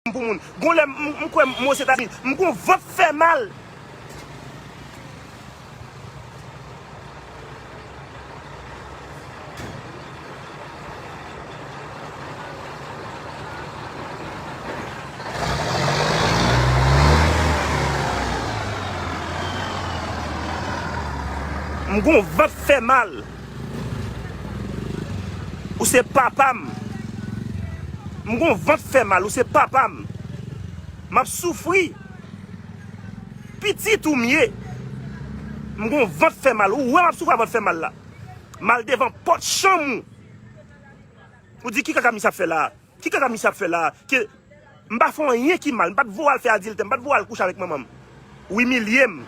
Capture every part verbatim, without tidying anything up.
m pou moun. Gon lè m, m, m kwè m Ozetazini. M gon vant fè mal. M gon vant fè mal. Ou se papa m. M gon vant fè mal. Ou se papa m. M ap soufri. Pitit ou m ye. M gon vant fè mal. Ou wè m ap soufri a vant fè mal la. M al devan pòt chanm ou. Ou di ki kaka misye ap fè la? Ki kaka misye ap fè la? Ke m pa fè anyen ki mal. M pa t voye al fè adiltè. M pa t voye al kouche avèk manman m. Ou imilye m.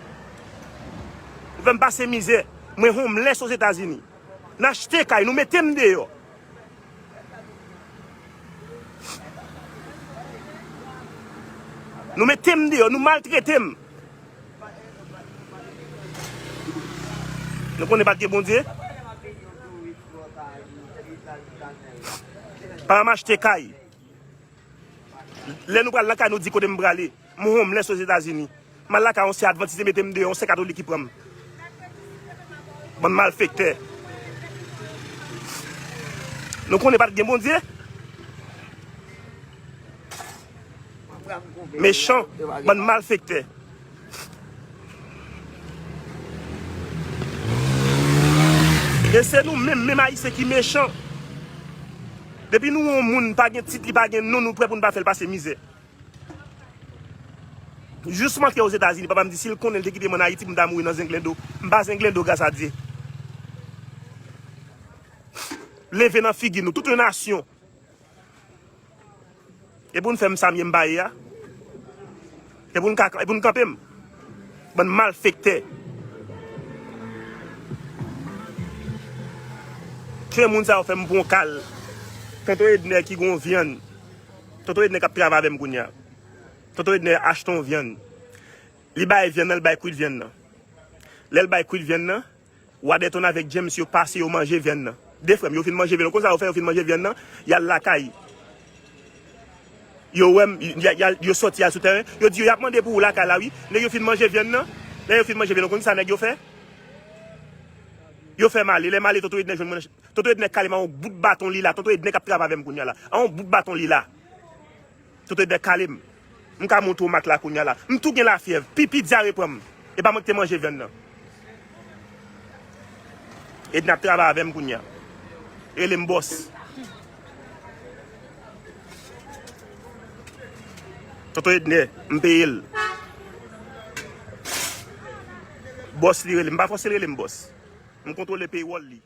Ou fè m pase mizè. Mwen homeless Ozetazini. N achte kay, nou mete m deyò. Nou mete m deyò, nou maltrete m. Nou konnen pa t gen Bondye. Pa m achte kay. Lè nou pral lakay, nou di kote m prale. M homeless Ozetazini. M al lakay yon sè advantis, li mete m deyò, yon sè katolik ki pran m. Bann malfektè. Nou konnen pa t gen Bondye. Mechan, bann malfektè. E se nou menm, menm Ayisyen ki mechan. Depi nou wè yon moun pa gen tit, li pa gen non, nou prè pou n pa fè l pase mizè. Jis m antre Ozetazini, papa m di si l konnen l te kite m ann Ayiti pou m ta mouri nan zenglendo. M pa zenglendo, gras a Dye. Leve nan figi nou, tout yon nasyon. E pou n fè m sa m ye m pa ye a? E pou n ka, e pou n kanpe m? Bann malfektè. Tchwe moun sa yo fè m pran kal. Tonton Edner ki gon vyann. Tonton Edner k ap travay avè m kounye a. Tonton Edner achte yon vyann. Li bay vyann nan, li bay kwit vyann nan. Lè l bay kwit vyann nan, Wadeton avèk James yo pase, yo manje vyann nan. De frè m, yo fin manje vyann nan. Konsa yo fè, yo fin manje vyann nan, y al lakay. Yo wè m, y a, y a, yo sòti al sou tèren. Yo di yo y ap mande pou ou lakay la, wi. Nèg yo fin manje vyann nan. Lè yo fin manje vyann nan, konn sa nèg yo fè? Yo fè m ale. Lè m ale, Tonton Edner jwenn mwen. Tonton Edner kale m a yon bout baton li la. Tonton Edner k ap travay avè m kounye a la. A yon bout baton li la. Tonton Edner kale m. M ka montre w mak la kounye a la. M tou gen lafyèv. Pipi dyare pran m. E pa mwen ki te manje vyann nan. Edner ap travay avè m kounye a. Rele m bòs. Tonton Edner, m peye l. Bòs li rele m. M pa fòse l rele m bòs. M kontwole paywall li.